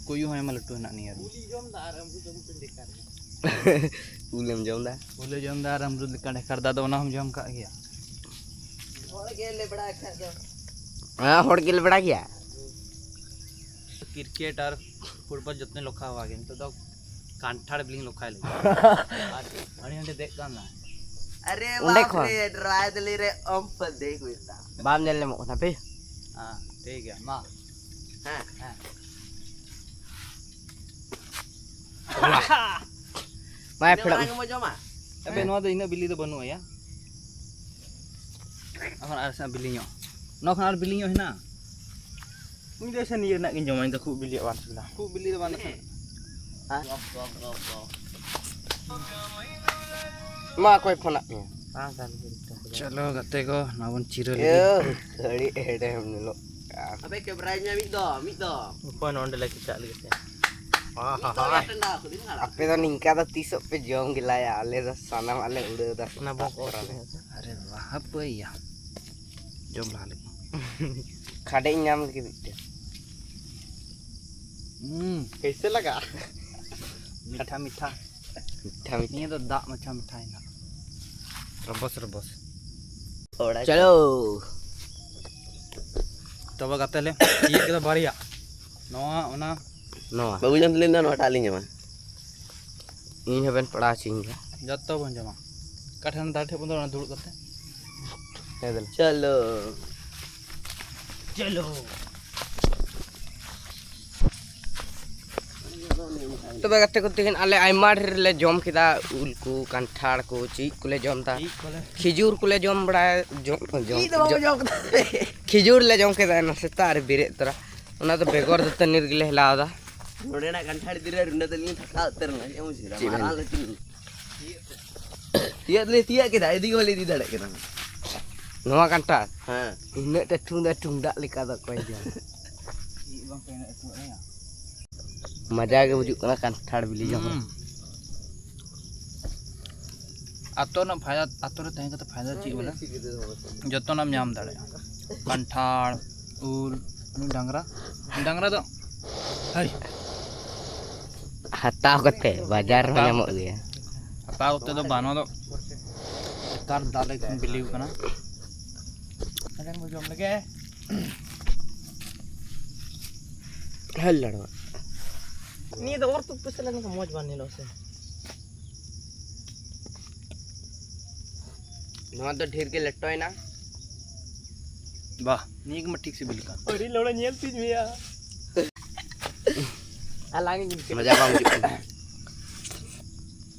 ᱠᱩᱭᱩ ᱦᱚᱸ ᱟᱭᱢᱟ ᱞᱟᱹᱴᱩ ᱦᱮᱱᱟᱜ ᱱᱤᱭᱟᱹ ᱨᱮ᱾ ᱩᱞᱮᱢ ᱡᱚᱢ ᱫᱟ? ᱩᱞᱮ ᱡᱚᱢ ᱫᱟ ᱟᱨ ᱟᱢᱨᱩᱫ ᱞᱮᱠᱟ ᱰᱷᱮᱠᱟᱨ ᱫᱟ, ᱟᱫᱚ ᱚᱱᱟ ᱦᱚᱸᱢ ᱡᱚᱢ ᱠᱟᱜ ᱜᱮᱭᱟ᱾ ᱦᱚᱲ ᱜᱮ ᱞᱮᱵᱲᱟ ᱠᱷᱟᱡ ᱫᱚ᱾ ᱦᱮᱸ, ᱦᱚᱲ ᱜᱮ ᱞᱮᱵᱲᱟ ᱜᱮᱭᱟ᱾ ᱠᱨᱤᱠᱮᱴ ᱟᱨ ᱯᱷᱩᱴᱵᱚᱞ ᱡᱚᱛᱚᱧ ᱞᱚᱠᱷᱟᱣᱟ ᱜᱮ, ᱱᱤᱛᱚᱜ ᱫᱚ ᱠᱟᱱᱴᱷᱟᱲ ᱵᱤᱞᱤᱧ ᱞᱚᱠᱷᱟᱭ ᱞᱟᱹᱜᱤᱫ᱾ ᱟᱨ ᱦᱟᱹᱱᱤ ᱦᱟᱸᱰᱮ ᱫᱮᱡ ᱠᱟᱱ ᱫᱚ᱾ ᱟᱨᱮ ᱚᱸᱰᱮ ᱵᱟᱯ ᱠᱷᱚᱱ? ᱨᱮ, ᱰᱨᱟᱭ ᱫᱟᱞᱤ ᱨᱮ ᱚᱢ ᱯᱟᱫᱮ ᱠᱚ ᱢᱮᱛᱟ᱾ ᱵᱟᱢ ᱧᱮᱞ ᱧᱟᱢᱚᱜ ᱠᱟᱱᱟ ᱯᱮ? ᱦᱮᱸ, ᱴᱷᱤᱠ ᱜᱮᱭᱟ, ᱢᱟ᱾ ᱦᱮᱸ᱾ ᱦᱮᱸ᱾ ᱵᱟᱭ ᱤᱱᱟᱹ ᱯᱷᱮᱰᱚᱜ ᱢᱟᱨᱟᱝ ᱜᱮᱵᱚ ᱡᱚᱢᱟ? ᱟᱵᱮ, ᱦᱮᱸ᱾ ᱱᱚᱣᱟ ᱫᱚ ᱤᱱᱟᱹᱜ ᱵᱤᱞᱤ ᱫᱚ ᱵᱟᱹᱱᱩᱜᱼᱟ ᱭᱟ᱾ ᱮᱠᱷᱚᱱ ᱟᱨ ᱥᱮ ᱵᱤᱞᱤ ᱧᱚᱜ᱾ ᱱᱚᱣᱟ ᱠᱷᱚᱱ ᱟᱨ ᱵᱤᱞᱤ ᱧᱚᱜ ᱦᱮᱱᱟᱜᱼᱟ? ᱤᱧ ᱫᱚ ᱥᱮ ᱱᱤᱭᱟᱹ ᱨᱮᱱᱟᱜ ᱜᱤᱧ ᱡᱚᱢᱟ, ᱤᱧ ᱫᱚ ᱠᱷᱩᱵ ᱵᱤᱞᱤᱭᱟᱜ ᱵᱟᱝ ᱥᱤᱵᱤᱞᱟ᱾ ᱠᱷᱩᱵ ᱵᱤᱞᱤ ᱫᱚ ᱵᱟᱝ ᱫᱚ ᱥᱮ᱾ ᱦᱮᱸ? ᱜᱚᱯ, ᱜᱚᱯ, ᱜᱚᱯ, ᱜᱚᱯ᱾ ᱢᱟ, ᱚᱠᱚᱭ ᱯᱷᱳᱱᱟᱫ ᱢᱮᱭᱟ? ᱵᱟᱝ ᱠᱟᱱ ᱜᱮ ᱢᱤᱫᱴᱟᱝ ᱠᱚ᱾ ᱪᱚᱞᱚ ᱜᱟᱛᱮ ᱠᱚ, ᱱᱚᱣᱟ ᱵᱚᱱ ᱪᱤᱨᱟᱹ ᱞᱮᱜᱮ᱾ ᱮᱭ, ᱟᱹᱰᱤ ᱮᱲᱮᱢ ᱧᱮᱞᱚᱜ ᱠᱟᱱ᱾ ᱟᱵᱮ ᱠᱮᱢᱨᱟᱭ ᱢᱮ ᱢᱤᱫ ᱫᱚ, ᱢᱤᱫ ᱫᱚ᱾ ᱚᱠᱚᱭ ᱱᱚᱰᱮ ᱞᱮ ᱠᱮᱪᱟᱜ ᱞᱟᱹᱜᱤᱫ ᱛᱮ? ᱢᱤᱫ ᱫᱚ ᱜᱮ ᱴᱟᱸᱰᱟ ᱟᱠᱚ ᱫᱤᱱ ᱦᱟᱲᱟᱜ᱾ ᱟᱯᱮ ᱫᱚ ᱱᱤᱝᱠᱟ ᱫᱚ ᱛᱤᱥᱚᱜ ᱯᱮ ᱡᱚᱢ ᱜᱮᱞᱟᱭᱟ? ᱟᱞᱮ ᱫᱚ ᱥᱟᱱᱟᱢᱟᱜ ᱞᱮ ᱩᱲᱟᱹᱣ ᱫᱟ ᱚᱱᱟ ᱥᱮᱛᱟᱜ ᱵᱚᱠ ᱛᱚᱨᱟ ᱨᱮ᱾ ᱚᱥᱩᱵᱤᱫᱷᱟ᱾ ᱟᱨᱮ ᱵᱟᱦ, ᱦᱟᱯᱟᱹᱭ ᱭᱟ᱾ ᱡᱚᱢ ᱞᱟᱦᱟ ᱞᱟᱹᱜᱤᱫ᱾ ᱠᱷᱟᱰᱮᱡ ᱤᱧ ᱧᱟᱢ ᱞᱟᱹᱜᱤᱫ ᱢᱤᱫᱴᱮᱱ᱾ ᱦᱩᱸ᱾ ᱠᱟᱹᱭᱥᱮ ᱞᱟᱜᱟ? ᱢᱤᱴᱷᱟ, ᱢᱤᱴᱷᱟ᱾ ᱢᱤᱴᱷᱟ, ᱢᱤᱴᱷᱟ᱾ ᱱᱤᱭᱟᱹ ᱫᱚ ᱫᱟᱜ ᱢᱟᱪᱷᱟ ᱢᱤᱴᱷᱟ ᱦᱮᱱᱟᱜ᱾ ᱨᱚᱵᱚᱥ, ᱨᱚᱵᱚᱥ᱾ ᱚᱲᱟᱜ ᱪᱚᱞᱚ᱾ ᱛᱚᱵᱮ ᱜᱟᱛᱮ ᱞᱮ ᱛᱤᱭᱳᱜ ᱠᱮᱫᱟ ᱵᱟᱨᱭᱟ᱾ ᱱᱚᱣᱟ, ᱚᱱᱟ᱾ ᱱᱚᱣᱟ᱾ ᱵᱟᱹᱵᱩ ᱡᱚᱢ ᱛᱮᱞᱤᱧ ᱫᱚ ᱱᱚᱣᱟᱴᱟᱜ ᱞᱤᱧ ᱡᱚᱢᱟ᱾ ᱤᱧ ᱦᱚᱸᱵᱮᱱ ᱯᱟᱲᱟᱣ ᱦᱚᱪᱚᱧ ᱜᱮᱭᱟ᱾ ᱡᱚᱛᱚ ᱵᱚᱱ ᱡᱚᱢᱟ᱾ ᱚᱠᱟ ᱴᱷᱮᱱ ᱫᱟᱨᱮ ᱴᱷᱮᱱ ᱵᱚᱱ ᱫᱩᱲᱩᱵ ᱠᱟᱛᱮ᱾ ᱦᱮᱸ, ᱫᱮᱞᱟ᱾ ᱪᱚᱞᱚ᱾ ᱪᱚᱞᱚ᱾ ᱛᱚᱵᱮ ᱜᱟᱛᱮ ᱠᱚ, ᱛᱮᱦᱮᱧ ᱟᱞᱮ ᱟᱭᱢᱟ ᱰᱷᱮᱨ ᱞᱮ ᱡᱚᱢ ᱠᱮᱫᱟ, ᱩᱞ ᱠᱚ, ᱠᱟᱱᱴᱷᱟᱲ ᱠᱚ, ᱪᱮᱫ ᱠᱚᱞᱮ ᱡᱚᱢ ᱮᱫᱟ, ᱪᱮᱫ ᱠᱚᱞᱮ? ᱠᱷᱤᱡᱩᱨ ᱠᱚᱞᱮ ᱡᱚᱢ ᱵᱟᱲᱟᱭᱟ, ᱡᱚᱢ, ᱡᱚᱢ, ᱪᱮᱫ ᱫᱚ ᱵᱟᱵᱚ ᱡᱚᱢ ᱠᱮᱫᱟ? ᱠᱷᱤᱡᱩᱨ ᱞᱮ ᱡᱚᱢ ᱠᱮᱫᱟ ᱮᱱᱟᱝ ᱥᱮᱛᱟᱜ ᱨᱮ ᱵᱮᱨᱮᱫ ᱛᱚᱨᱟ, ᱚᱱᱟ ᱫᱚ ᱵᱮᱜᱚᱨ ᱫᱟᱹᱛᱟᱹᱱᱤ ᱨᱮᱜᱮ ᱞᱮ ᱦᱮᱞᱟᱣ ᱮᱫᱟ᱾ ᱱᱚᱰᱮᱱᱟᱜ ᱠᱟᱱᱴᱷᱟᱲ ᱫᱟᱨᱮ ᱨᱩᱸᱰᱟᱹ ᱛᱟᱹᱞᱤᱧ ᱛᱷᱟᱠᱟᱣ ᱩᱛᱟᱹᱨ ᱮᱱᱟ, ᱪᱮᱫ ᱮᱢ ᱩᱭᱦᱟᱹᱨᱟ? ᱪᱮᱫ ᱢᱟᱨᱟᱝ ᱵᱮᱱ? ᱞᱟᱹᱴᱩ᱾ ᱛᱤᱭᱟᱹᱜ ᱫᱚᱞᱮ ᱛᱤᱭᱟᱹᱜ ᱠᱮᱫᱟ, ᱤᱫᱤ ᱜᱮ ᱵᱟᱞᱮ ᱤᱫᱤ ᱫᱟᱲᱮᱭᱟᱜ ᱠᱟᱱᱟ᱾ ᱱᱚᱣᱟ ᱠᱟᱱᱴᱷᱟᱲ? ᱦᱮᱸ᱾ ᱤᱱᱟᱹᱜ ᱴᱟᱹᱴᱷᱩ ᱫᱚ ᱴᱩᱝᱰᱟᱜ ᱞᱮᱠᱟ ᱫᱚ ᱚᱠᱚᱭ ᱡᱚᱢ? ᱢᱟᱡᱟ ᱜᱮ ᱵᱩᱡᱩᱜ ᱠᱟᱱᱟ ᱠᱟᱱᱴᱷᱟᱲ ᱵᱤᱞᱤ ᱡᱚᱢ ᱨᱮ᱾ ᱦᱩᱸ᱾ ᱟᱛᱳ ᱨᱮᱱᱟᱜ ᱯᱷᱟᱭᱫᱟ, ᱟᱛᱳ ᱨᱮ ᱛᱟᱦᱮᱸ ᱠᱟᱛᱮ ᱯᱷᱟᱭᱫᱟ ᱪᱮᱫ ᱵᱚᱞᱮ? ᱡᱚᱛᱚᱱᱟᱜ ᱮᱢ ᱧᱟᱢ ᱫᱟᱲᱮᱭᱟᱜᱼᱟ᱾ ᱠᱟᱱᱴᱷᱟᱲ, ᱩᱞ, ᱩᱱᱤ ᱰᱟᱝᱨᱟ, ᱰᱟᱝᱨᱟ ᱫᱚ ᱦᱟᱭ᱾ ᱦᱟᱛᱟᱣ ᱠᱟᱛᱮ ᱵᱟᱡᱟᱨ ᱨᱮᱦᱚᱸ ᱦᱟᱛᱟᱣ ᱧᱟᱢᱚᱜ ᱠᱟᱛᱮ᱾ ᱜᱮᱭᱟ᱾ ᱦᱟᱛᱟᱣ ᱠᱟᱛᱮ ᱫᱚ ᱵᱟᱝ, ᱱᱚᱣᱟ ᱫᱚ ᱮᱠᱟᱞ ᱫᱟᱨᱮ ᱠᱷᱚᱱ ᱵᱤᱞᱤ ᱠᱟᱱᱟ᱾ ᱟᱵᱮᱱ ᱵᱚ ᱡᱚᱢ ᱞᱮᱜᱮ᱾ ᱦᱮᱞ ᱞᱟᱲᱣᱟ᱾ ᱱᱤᱭᱟᱹ ᱫᱚ ᱚᱨ ᱛᱩᱫ ᱯᱮᱥᱮ ᱞᱮᱱ ᱠᱷᱟᱱ ᱢᱚᱡᱽ ᱵᱟᱝ ᱧᱮᱞᱚᱜᱼᱟ ᱥᱮ᱾ ᱱᱚᱣᱟ ᱫᱚ ᱰᱷᱮᱨ ᱜᱮ ᱞᱮᱴᱚᱭᱮᱱᱟ᱾ ᱵᱟᱦ, ᱱᱤᱭᱟᱹ ᱜᱮ ᱢᱟ ᱴᱷᱤᱠ ᱥᱤᱵᱤᱞ ᱠᱟᱱ᱾ ᱟᱹᱰᱤ ᱞᱚᱲᱟ ᱧᱮᱞ ᱛᱤᱧ ᱢᱮᱭᱟ᱾ ᱟᱞᱟᱝ ᱢᱚᱡᱟ ᱵᱟᱝ ᱵᱩᱡᱩᱜ ᱠᱟᱱᱟ᱾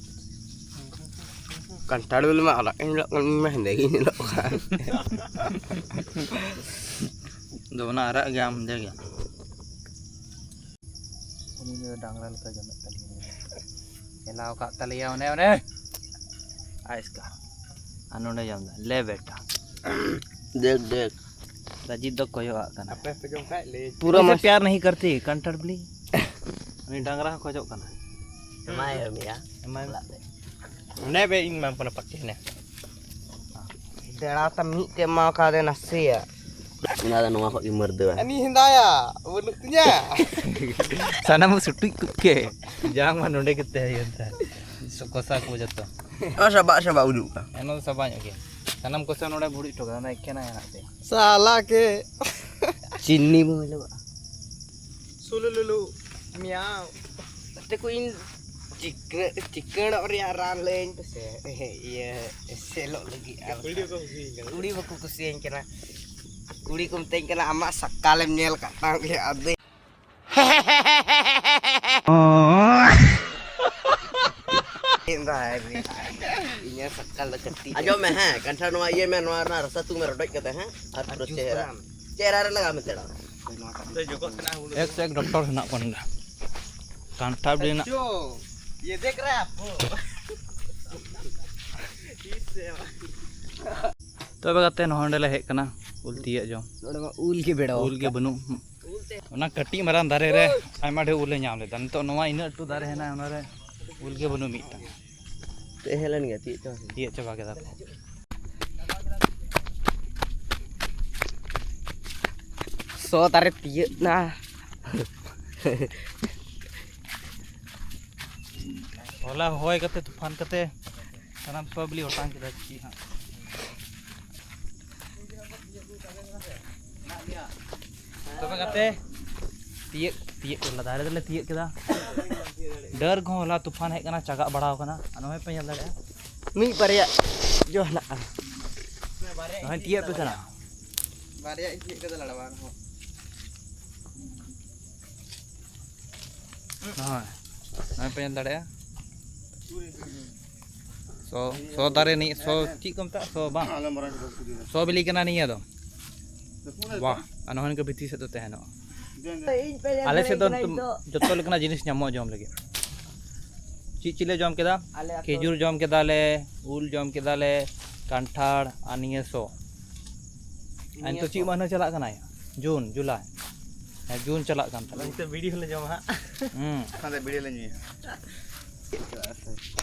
ᱠᱟᱱᱴᱷᱟᱲ ᱩᱞ ᱢᱟ ᱟᱨᱟᱜ ᱜᱮ ᱧᱮᱞᱚᱜ ᱠᱟᱱ, ᱤᱧ ᱢᱟ ᱦᱮᱸᱫᱮ ᱜᱮ ᱧᱮᱞᱚᱜ ᱠᱟᱱ᱾ ᱫᱚ ᱚᱱᱟ ᱟᱨᱟᱜ ᱜᱮ, ᱟᱢ ᱦᱮᱸᱫᱮ ᱜᱮ᱾ ᱩᱱᱤ ᱫᱚ ᱰᱟᱝᱨᱟ ᱞᱮᱠᱟ ᱡᱚᱢᱮᱫ ᱛᱟᱞᱮᱭᱟ᱾ ᱦᱮᱞᱟᱣ ᱠᱟᱜ ᱛᱟᱞᱮᱭᱟ ᱚᱱᱮ, ᱚᱱᱮ᱾ ᱟᱭᱥᱠᱟ᱾ ᱟᱨ ᱱᱚᱰᱮ ᱡᱚᱢ ᱫᱟ᱾ ᱞᱮ ᱵᱮᱴᱟ᱾ ᱫᱮᱠᱷ, ᱫᱮᱠᱷ᱾ ᱨᱟᱡᱤᱛ ᱫᱚ ᱠᱚᱭᱚᱜ ᱟᱜ ᱠᱟᱱᱟ᱾ ᱟᱯᱮ ᱯᱮ ᱡᱚᱢ ᱠᱷᱟᱡ ᱞᱟᱹᱭ᱾ ᱯᱩᱨᱟᱹ ᱤᱧ ᱥᱮ ᱢᱚᱥ- ᱯᱭᱟᱨ ᱱᱟᱦᱤ ᱠᱟᱨᱛᱤ, ᱠᱟᱱᱴᱷᱟᱲ ᱵᱤᱞᱤ᱾ ᱩᱱᱤ ᱰᱟᱝᱨᱟ ᱦᱚᱸ ᱠᱷᱚᱡᱚᱜ ᱠᱟᱱᱟ᱾ ᱮᱢᱟᱭ ᱢᱮᱭᱟ᱾ ᱮᱢᱟᱭ ᱢᱮ᱾ ᱚᱱᱮ ᱵᱮ, ᱤᱧ ᱮᱢᱟᱢ ᱠᱟᱱᱟ ᱯᱟᱴᱤ ᱦᱟᱱᱮ᱾ ᱫᱮᱲᱟ ᱛᱟᱢ ᱢᱤᱫᱴᱮᱡ ᱮᱢᱟᱣ ᱠᱟᱣᱫᱮ ᱱᱟᱥᱮᱭᱟᱜ᱾ ᱚᱱᱟ ᱫᱚ ᱱᱚᱣᱟ ᱠᱷᱚᱡ ᱜᱮ ᱢᱟᱹᱨᱫᱟᱹᱣᱟ᱾ ᱟᱹᱱᱤ ᱦᱮᱸᱫᱟᱭᱟ, ᱵᱟᱹᱱᱩᱜ ᱛᱤᱧᱟ᱾ ᱥᱟᱱᱟᱢ ᱥᱩᱴᱩᱡ ᱠᱚᱜ ᱠᱮ᱾ ᱡᱟᱝ ᱢᱟ ᱱᱚᱰᱮ ᱜᱮ ᱛᱟᱦᱮᱸᱭᱮᱱ ᱛᱟᱭ᱾ ᱠᱚᱥᱟ ᱠᱚ ᱡᱚᱛᱚ᱾ ᱚᱱᱟ ᱥᱟᱵᱟᱜ ᱥᱟᱵᱟᱜ ᱩᱫᱩᱜ ᱠᱟᱱ᱾ ᱚᱱᱟ ᱫᱚ ᱥᱟᱵᱟᱜ ᱧᱚᱜ ᱜᱮᱭᱟ᱾ ᱥᱟᱱᱟᱢ ᱠᱚᱥᱟ ᱱᱚᱰᱮ ᱵᱷᱩᱲᱤ ᱦᱚᱴᱚ ᱠᱟᱫᱟ, ᱚᱱᱟ ᱮᱠᱷᱮᱱᱟᱜ ᱦᱮᱱᱟᱜ ᱛᱟᱭᱟ᱾ ᱥᱟᱞᱟ ᱠᱮ᱾ ᱪᱤᱱᱤ ᱵᱚ ᱢᱤᱞᱟᱹᱣᱟ᱾ ᱥᱩᱞᱩ ᱞᱩᱞᱩ᱾ ᱢᱤᱭᱟᱣ᱾ ᱜᱟᱛᱮ ᱠᱚ, ᱤᱧ ᱪᱤᱠᱟᱹ-, ᱪᱤᱠᱟᱹᱲᱚᱜ ᱨᱮᱭᱟᱜ ᱨᱟᱱ ᱞᱟᱹᱭᱟᱹᱧ ᱯᱮᱥᱮ᱾ ᱤᱭᱟᱹ, ᱮᱥᱮᱞᱚᱜ ᱞᱟᱹᱜᱤᱫ᱾ ᱟᱨ ᱠᱩᱲᱤ ᱵᱟᱠᱚ ᱠᱩᱥᱤᱭᱟᱹᱧ ᱠᱟᱱᱟ᱾ ᱠᱩᱲᱤ ᱵᱟᱠᱚ ᱠᱩᱥᱤᱭᱟᱹᱧ ᱠᱟᱱᱟ᱾ ᱠᱩᱲᱤ ᱠᱚ ᱢᱤᱛᱟᱹᱧ ᱠᱟᱱᱟ, "ᱟᱢᱟᱜ ᱥᱟᱠᱟᱞᱮᱢ ᱧᱮᱞ ᱠᱟᱜ ᱛᱟᱢ ᱜᱮᱭᱟ?" ᱟᱫᱚ ᱤᱧᱟᱹᱜ ᱥᱟᱠᱟᱞ ᱫᱚ ᱠᱟᱹᱴᱤᱡ᱾ ᱟᱸᱡᱚᱢ ᱢᱮ, ᱦᱮᱸ, ᱠᱟᱱᱴᱷᱟᱲ ᱱᱚᱣᱟ ᱤᱭᱟᱹ ᱢᱮ, ᱱᱚᱣᱟ ᱨᱮᱱᱟᱜ ᱨᱟᱥᱟ ᱛᱩᱫ ᱢᱮ, ᱨᱚᱰᱚᱡ ᱠᱟᱛᱮ, ᱦᱮᱸ, ᱟᱨ ᱯᱩᱨᱟᱹ ᱪᱮᱦᱨᱟ, ᱪᱮᱦᱨᱟ ᱨᱮ ᱞᱟᱜᱟᱣ ᱢᱮ ᱛᱮᱲᱟ᱾ ᱮᱠ ᱥᱮ ᱮᱠ ᱰᱚᱠᱴᱚᱨ ᱦᱮᱱᱟᱜ ᱠᱚᱣᱟ ᱱᱚᱰᱮ᱾ ᱠᱟᱱᱴᱷᱟᱲ ᱵᱤᱞᱤ ᱨᱮᱱᱟᱜ ᱛᱚᱵᱮ ᱜᱟᱛᱮ, ᱱᱚᱰᱮ ᱞᱮ ᱦᱮᱡ ᱠᱟᱱᱟ ᱩᱞ ᱛᱤᱭᱟᱹᱜ ᱡᱚᱢ᱾ ᱱᱚᱰᱮ ᱢᱟ ᱩᱞ ᱜᱮ ᱵᱮᱲᱟᱣ ᱩᱞ ᱜᱮ ᱟᱠᱟᱱ᱾ ᱵᱟᱹᱱᱩᱜ᱾ ᱚᱱᱟ ᱠᱟᱹᱴᱤᱡ ᱢᱟᱨᱟᱝ ᱫᱟᱨᱮ ᱨᱮ ᱟᱭᱢᱟ ᱰᱷᱮᱨ ᱩᱞ ᱞᱮ ᱧᱟᱢ ᱞᱮᱫᱟ᱾ ᱱᱤᱛᱚᱜ ᱱᱚᱣᱟ ᱤᱱᱟᱹᱜ ᱞᱟᱹᱴᱩ ᱫᱟᱨᱮ ᱦᱮᱱᱟᱜᱼᱟ, ᱚᱱᱟ ᱨᱮ ᱩᱞ ᱜᱮ ᱵᱟᱹᱱᱩᱜ ᱢᱤᱫᱴᱟᱝ᱾ ᱦᱮᱡ ᱞᱮᱱ ᱜᱮᱭᱟ, ᱛᱤᱭᱳᱜ ᱪᱟᱵᱟ᱾ ᱛᱤᱭᱳᱜ ᱪᱟᱵᱟ ᱠᱮᱫᱟ ᱠᱚ᱾ ᱥᱚ ᱫᱟᱨᱮ ᱛᱤᱭᱳᱜ ᱱᱟ᱾ ᱦᱚᱞᱟ ᱦᱚᱭ ᱠᱟᱛᱮ, ᱛᱩᱯᱷᱟᱱ ᱠᱟᱛᱮ ᱥᱟᱱᱟᱢ ᱥᱚ ᱵᱤᱞᱤ ᱚᱴᱟᱝ ᱠᱮᱫᱟ ᱪᱤ ᱦᱟᱸᱜ᱾ ᱛᱚᱵᱮ ᱜᱟᱛᱮ, ᱛᱤᱭᱟᱹᱜ, ᱛᱤᱭᱟᱹᱜ ᱠᱮᱫᱟ, ᱫᱟᱨᱮ ᱫᱚᱞᱮ ᱛᱤᱭᱟᱹᱜ ᱠᱮᱫᱟ᱾ ᱰᱟᱹᱨ ᱠᱚᱦᱚᱸ ᱦᱚᱞᱟ ᱛᱩᱯᱷᱟᱱ ᱦᱮᱡ ᱠᱟᱱᱟ, ᱪᱟᱜᱟᱜ ᱵᱟᱲᱟᱣ ᱠᱟᱱᱟ᱾ ᱟᱨ ᱱᱚᱜᱼᱚᱭ ᱯᱮ ᱧᱮᱞ ᱫᱟᱲᱮᱭᱟᱜᱼᱟ, ᱢᱤᱫ ᱵᱟᱨᱭᱟ ᱡᱚ ᱦᱮᱱᱟᱜᱼᱟ᱾ ᱱᱚᱜᱼᱚᱭ ᱛᱤᱭᱟᱹᱜ ᱯᱮ ᱠᱟᱱᱟ᱾ ᱵᱟᱨᱭᱟ ᱤᱧ ᱛᱤᱭᱟᱹᱜ ᱠᱮᱫᱟ, ᱞᱟᱲᱣᱟ ᱨᱮᱦᱚᱸ᱾ ᱱᱚᱜᱼᱚᱭ, ᱱᱚᱜᱼᱚᱭ ᱯᱮ ᱧᱮᱞ ᱫᱟᱲᱮᱭᱟᱜᱼᱟ᱾ ᱥᱚ, ᱥᱚ ᱫᱟᱨᱮ ᱱᱤᱭᱟᱹ, ᱥᱚ ᱪᱮᱫ ᱠᱚ ᱢᱮᱛᱟᱜᱼᱟ? ᱥᱚ ᱵᱟᱝ? ᱥᱚ ᱵᱤᱞᱤ ᱠᱟᱱᱟ ᱱᱤᱭᱟᱹ ᱫᱚ᱾ ᱵᱟᱦ, ᱟᱨ ᱱᱚᱜᱼᱚᱭ ᱱᱤᱝᱠᱟᱹ ᱵᱷᱤᱛᱤᱨ ᱥᱮᱫ ᱫᱚ ᱛᱟᱦᱮᱱᱚᱜᱼᱟ᱾ ᱟᱞᱮ ᱥᱮᱫ ᱫᱚ ᱡᱚᱛᱚ ᱞᱮᱠᱟᱱᱟᱜ ᱡᱤᱱᱤᱥ ᱧᱟᱢᱚᱜᱼᱟ ᱡᱚᱢ ᱞᱟᱹᱜᱤᱫ᱾ ᱪᱮᱫ ᱪᱮᱫ ᱞᱮ ᱡᱚᱢ ᱠᱮᱫᱟ? ᱟᱞᱮ ᱟᱹᱛᱩ ᱠᱷᱮᱡᱩᱨ ᱡᱚᱢ ᱠᱮᱫᱟᱞᱮ, ᱩᱞ ᱡᱚᱢ ᱠᱮᱫᱟᱞᱮ, ᱠᱟᱱᱴᱷᱟᱲ ᱟᱨ ᱱᱤᱭᱟᱹ ᱥᱚ᱾ ᱟᱨ ᱱᱤᱭᱟᱹ ᱱᱤᱛᱚᱜ ᱪᱮᱫ ᱥᱚ᱾ ᱢᱟᱹᱦᱱᱟᱹ ᱪᱟᱞᱟᱜ ᱠᱟᱱᱟ? ᱡᱩᱱ, ᱡᱩᱞᱟᱭ᱾ ᱦᱮᱸ, ᱡᱩᱱ ᱪᱟᱞᱟᱜ ᱠᱟᱱ ᱛᱟᱞᱮᱭᱟ᱾ ᱱᱤᱛᱚᱜ ᱵᱤᱲᱤ ᱦᱚᱸᱞᱮ ᱡᱚᱢᱟ ᱦᱟᱸᱜ᱾ ᱦᱩᱸ᱾ ᱚᱱᱟᱛᱮ ᱵᱤᱲᱤ ᱞᱮ ᱧᱩᱭᱟ᱾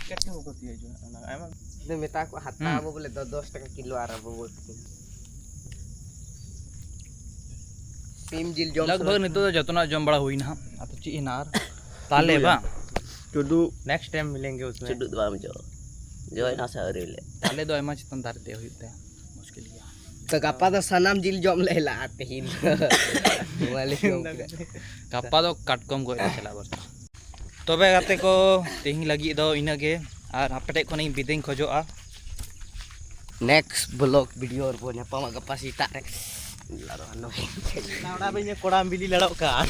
ᱪᱮᱫ ᱠᱚ ᱵᱟᱠᱚ ᱛᱤᱭᱳᱜ ᱡᱚᱝᱟᱜ ᱠᱟᱱᱟ? ᱟᱭᱢᱟ᱾ ᱟᱫᱚ ᱢᱮᱛᱟ ᱠᱚᱣᱟ, ᱦᱟᱛᱟᱣ ᱦᱩᱸ᱾ ᱟᱵᱚ ᱵᱚᱞᱮ ᱫᱚ ᱫᱚᱥ ᱴᱟᱠᱟ ᱠᱤᱞᱳ ᱟᱨ ᱟᱵᱚ ᱵᱚ ᱟᱹᱠᱷᱨᱤᱧᱟ᱾ ᱥᱤᱢ ᱡᱤᱞ ᱡᱚᱢ ᱞᱟᱜᱽ ᱵᱷᱟᱜᱽ ᱥᱟᱱᱟ ᱱᱤᱛᱚᱜ ᱫᱚ ᱡᱚᱛᱚᱱᱟᱜ ᱡᱚᱢ ᱵᱟᱲᱟ ᱦᱩᱭᱱᱟ ᱦᱟᱸᱜ᱾ ᱟᱫᱚ ᱪᱮᱫ ᱦᱮᱱᱟᱜᱼᱟ ᱟᱨ? ᱛᱟᱞᱮ ᱪᱩᱰᱩ ᱵᱟᱝ? ᱪᱩᱰᱩ᱾ Next time ᱢᱤᱞᱮᱝᱜᱮ ᱩᱥᱢᱮ᱾ ᱪᱩᱰᱩ ᱫᱚ ᱵᱟᱢ ᱡᱚᱢ᱾ ᱡᱚᱭ ᱱᱟᱥᱮ ᱟᱹᱣᱨᱤ ᱞᱮ᱾ ᱛᱟᱞᱮ ᱫᱚ ᱟᱭᱢᱟ ᱪᱮᱛᱟᱱ ᱫᱟᱨᱮ ᱛᱮ ᱦᱩᱭᱩᱜ ᱛᱟᱭᱟ᱾ ᱢᱩᱥᱠᱤᱞ ᱜᱮᱭᱟ᱾ ᱛᱚ ᱜᱟᱯᱟ ᱫᱚ ᱥᱟᱱᱟᱢ ᱡᱤᱞ ᱡᱚᱢ ᱞᱮ ᱦᱮᱞᱟᱜᱼᱟ ᱛᱮᱦᱮᱧ ᱫᱚ᱾ ᱱᱚᱣᱟ ᱞᱮ ᱡᱚᱢ ᱠᱮᱫᱟ᱾ ᱜᱟᱯᱟ ᱫᱚ ᱠᱟᱴᱠᱚᱢ ᱜᱚᱡ ᱞᱮ ᱪᱟᱞᱟᱜᱼᱟ ᱵᱟᱨᱛᱟ᱾ ᱛᱚᱵᱮ ᱜᱟᱛᱮ ᱠᱚ, ᱛᱮᱦᱮᱧ ᱞᱟᱹᱜᱤᱫ ᱫᱚ ᱤᱱᱟᱹᱜ ᱜᱮ᱾ ᱟᱨ ᱟᱯᱮ ᱴᱷᱮᱡ ᱠᱷᱚᱱᱤᱧ ᱵᱤᱫᱟᱹᱧ ᱠᱷᱚᱡᱚᱜᱼᱟ᱾ Next vlog video ᱨᱮᱵᱚ ᱧᱟᱯᱟᱢᱟ ᱜᱟᱯᱟ ᱥᱮᱛᱟᱜ ᱨᱮ᱾ ᱚᱱᱟ ᱚᱲᱟᱜ ᱨᱮ ᱤᱧᱟᱹᱜ ᱠᱚᱲᱟᱢ ᱵᱤᱞᱤ ᱞᱟᱲᱟᱜ ᱠᱟᱱ᱾